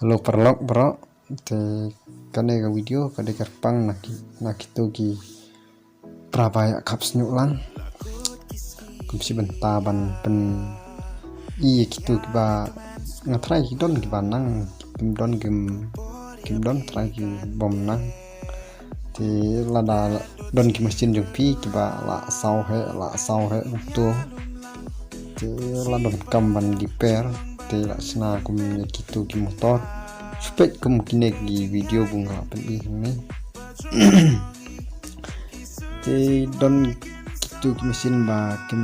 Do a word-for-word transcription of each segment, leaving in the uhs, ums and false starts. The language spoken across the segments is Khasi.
Hello paralok baroh. Te kane ka video ka dei kyrpang na ki, na kito ki para ba ïa khap shñiuh lang. Kum shi bynta ban pyn-i ïa kito kiba, nga tharai ki don kiba nang, kim don kim, kim don, tharai ki bym nang. Te lada don ki machine jong phi kiba la saw heh, la saw heh motor, te la donkam ban repair, te la shna kum ïa kito ki motor. Shu peit kum kine ki video ba nga la pyn-i hangne. Te don kito ki machine ba kim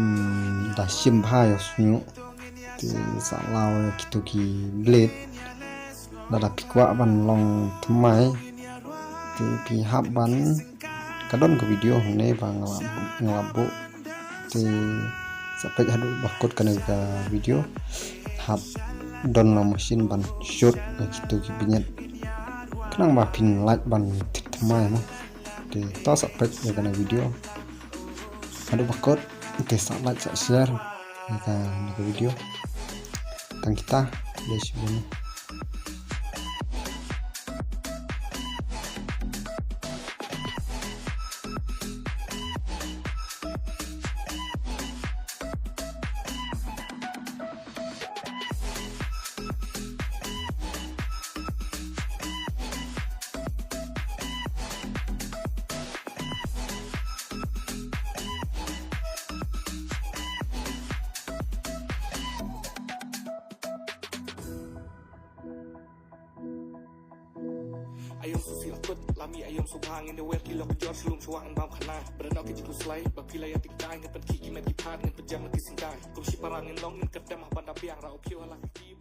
da shim bha ïa u shñiuh. Te sa law ïa kito ki blade. Lada phi kwah ban long thymmai, te phi hap ban, ka don ka video hangne ba nga la, nga la buh. Te sa peit haduh ba kut kane ka video. Hap don la machine ban shoot ïa kito ki bniat. Khnang ba phin lait ban thied thymmai mo. Te to sa peit ïa kane video haduh ba kut, te sa like, sa share ïa kane ka video. Tang kita, khublei shibun. Ayong susi lakut lami ayong subhang in the well kilo kujor sulung suang bam khana. Berano ke jiku slai ba pila ya tiktai ngan pen ki kimet ki phat ngan pejam lagi singkai. Kum si parang in long ngan kedam haban da biang rau pio halak ki.